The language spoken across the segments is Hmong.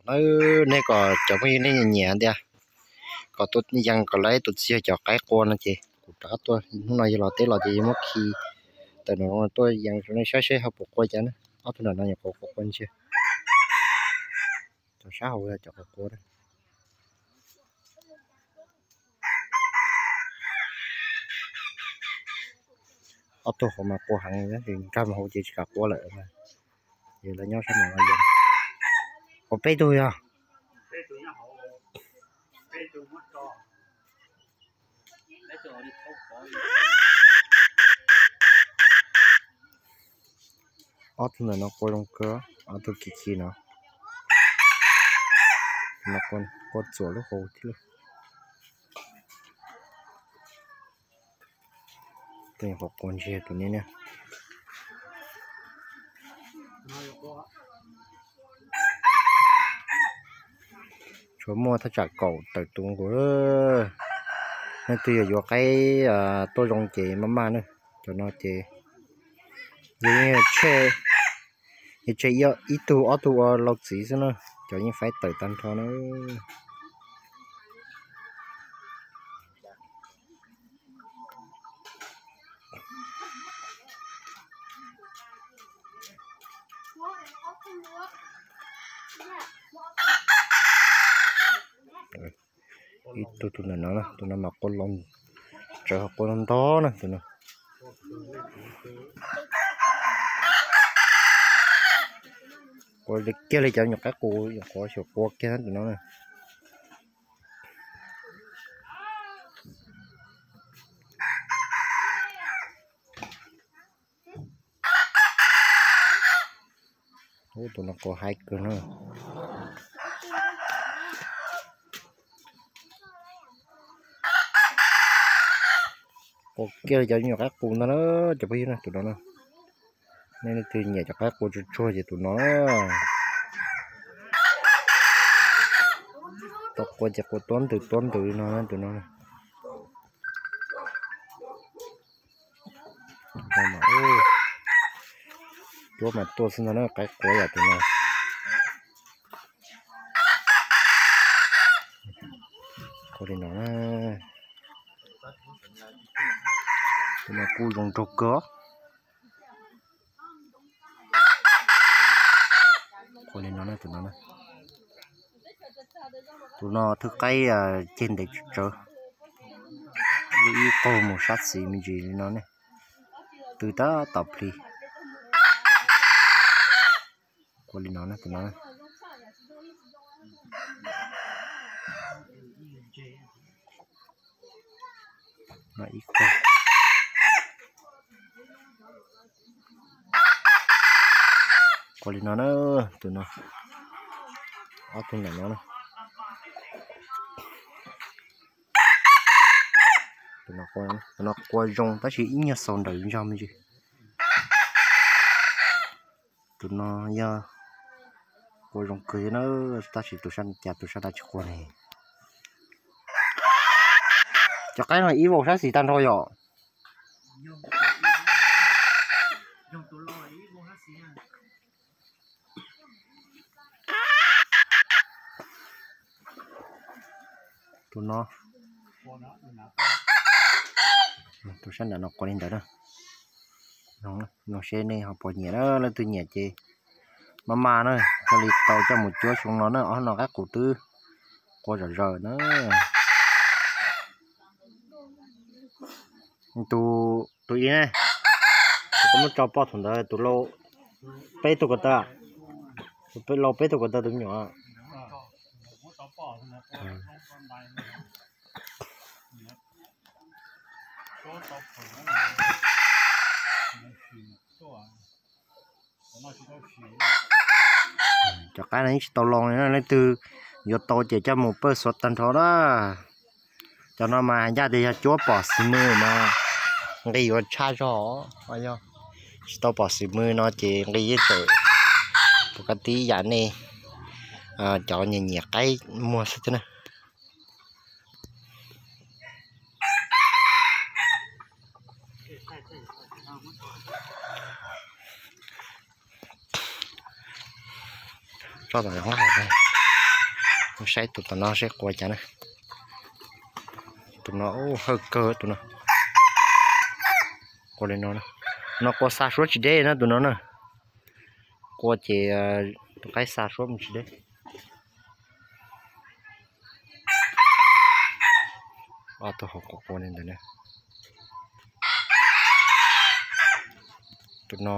Nawb, nej kom cov phooj ywg nej nyiam ntias kom tuaj yees kom laib tus txiv yog cov qaib qua no ces kuv rov qab tuaj. Hnub no yog los teb los ces yog muab khi tawm no tuaj yees rau nej saib seb ho puas qua cas na. Ob tug nram no nyuam qhuav qua qua ntsia. Cov sab hauv yog cov qua qua na. Ob tug hauv mas qua heev, nkag mus hauv ces tsis kam qua lawm. Ces lawv nyob sab no, ua peb tug yog. Ob tug ntawm no qua zoo kawg, ob tug khi khi no. Qua txuam lub hauv thiab. Tej qhov qua ntshe tus ne na. Tshuav muaj thaj tsam kaum tawm tus nkaus. Leej twg yog yuav qaib tuaj zoo ces maj maj na. Cov no ces yog tshe, yog tshe ib tug ob tug ua lau txiv xwb na. Cov yeej faib tawm tag nrho na. Ib tug tus ntawm no na, tus no mas qua loo, tsawv qua loo ntog na tus no. Qua kiag li cov nyuam qaib qus nyuam qhuav xyaum qua kiag tus no na. Ub, tus no qua haib kawg na. Qua kiag li cov nyuam qaib qus ntag na, cov phooj ywg na, tus no na. Nej leej twg nyiam cov qaib qua tsuag tsuag ces tus no na. Tau qua ces qua tuab ntws tuab ntws no, tus no. Cuab mas tuaj xwb ntag na, qaib qua yam tus no. Ua li no na. Tus no kuj zoo nraug kawg. Ua li no na, tus no na. Tus no thwj qaib ceg ntev tsawv, lub ib qaug mus sab xis me ntsis li no ne. Tw tab tom plig. Ua li no na, tus no. No ib qaug. Ua li no na, tus no. Ob tug ntawm no na. Tus no qua zoo tab sis ib nyuag xaus nrawm zog me ntsis. Tus no yog qua zoo kawg na, tab sis tus sab cas tus sab dab tsis qua ne. Cov qaib no ib vau sab xis tag nrho yom. Tus no, tus sab nram no qua li ntawd na. Zoo seb nej ho puas nyiam na, leej twg nyiam ces maj mam na, thiaj li tau coj mus cuab xyoo no na, ob no qaib qus twb qua zom zaws na. Tus, tus ib ne, koj muab tso poj thaum ntawd tus lau peb tug ko taw, tus lau peb tug ko taw tus me nyuam. Cov qaib no yeej tsis tau loo li na, leej twg yuav tau ces coj mus pawj xuav tag nrho na. Cov no mas ncaj tias yog cuab pom xis mws mas nqi yuav tshaj zog. Yog tsis tau pom xis mws no ces nqi yeej txawm puas kab tib yam nej cov nyiam nyiam qaib muag xwb thiab na. Tso tom zoov hais. Saib tus tom no saib qua cas na. Tus no hawj kawg tus no. Qua li no, no qua xa suab tsis deb na tus no na. Qua ces tus qaib xa suab mus tsis deb. Ob tug hauv qhov qua li ntawd na. Tus no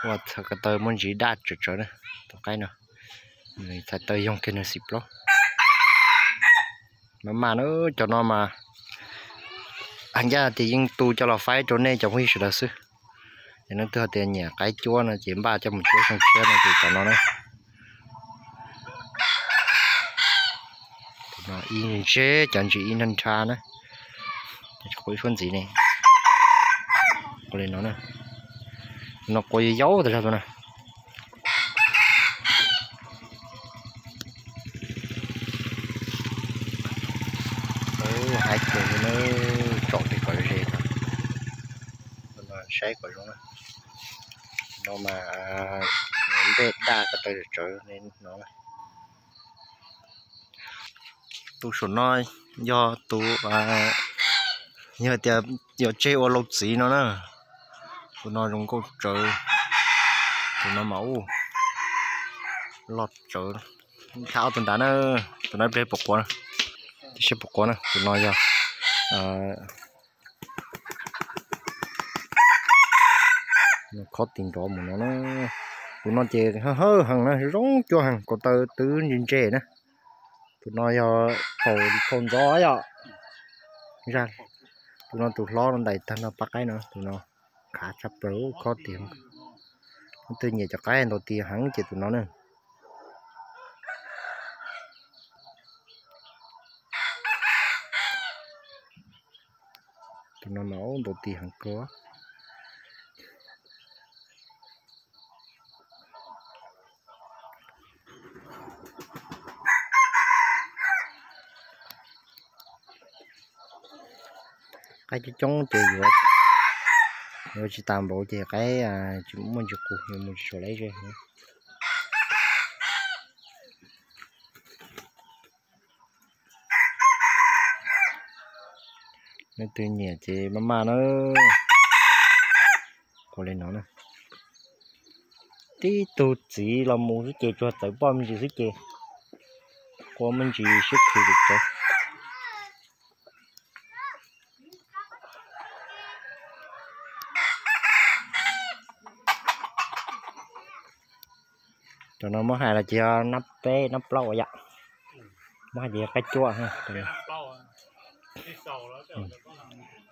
ua txhais ko taw muaj ntsis daj tsawv tsawv na. Tus qaib no txhais taw yoog kiag nws xim plaub. Maj mam na, cov no mas hais ncaj tias yeej tu coj los faib rau nej cov phooj ywg sawv daws xwb. Yog leej twg hais tias nyiam qaib cuab no ces npaj coj mus cuab xyoo tshiab no ces cov no na. Ib ntsis cov ntsis ib nrhab nrhab na. Qua ib suab ntxiv ne. Qua li no na. No qua yau yau tas zog tus na. Haib kawg li na, tsom ces kom ze no. Saib kom zoo na. No mas npej daj ko taw tsawv li no. Tus saum no yog tus, yog tias yuav tseg ua lau txiv no na. Tus no zoo nkauj tsawv. Tus no mas ub, loj tsawv. Nqa ob tus nrad na. Tus no ib pliag pom quav, ib pliag pom quav na. Tus no yog khob tis nrov mus no na. Tus no ces hawj hawj heev na, zoo cuag heev, ko taw twb ntse ntse na. Tus no yog thaum ntxov yom. Tus no tus hlob no ntais tag nrho pab qaib no, tus no khav tshaj plaws, khob tis. Leej twg nyiam cov qaib ntaus tis heev ces tus no na. Tus no mas ntaus tis heev kawg. Qaib coob coob ces yuav, yuav tsis tas npaum ces qaib tsis muaj ntsis qus, yuav mus tsis tshua laiv zog. Leej twg nyiam ces maj maj na. Qua li no na. Tib tug txiv los mus xwb ces tsuas txawv poj me ntsis xwb ces qua me ntsis siab khwv tawv. Cov no muab hais los ces yog nab peb nab plaub yom. Muab hais ces yog qaib cuab.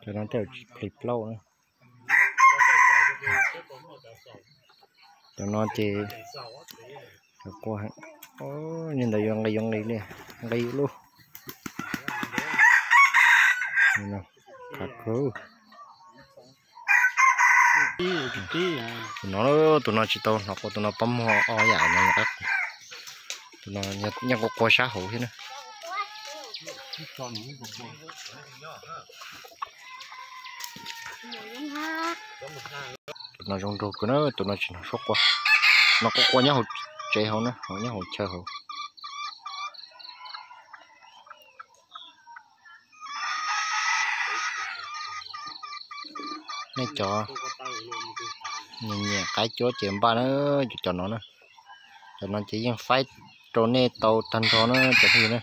Cov no tej zaum tsis plig plaub na. Cov no ces cov qua, ntawd yuav nqis yuav nqis li, nqis lub. Khav kawg. Tus no, tus no tsis tau hnov qua, tus no pob muag ob yam no. Tus no nyob qua qua sab hauv thiab na. Tus no zoo nraug kawg na, tus no tsis hnov suab qua. No qua qua nyob hauv tsev hauv na, nyob hauv chaw hauv. Nej cov nyiam qaib cuab ces npaj na, cov no na. Cov no ces yeej faib rau nej tau tag nrho na cov phooj ywg na.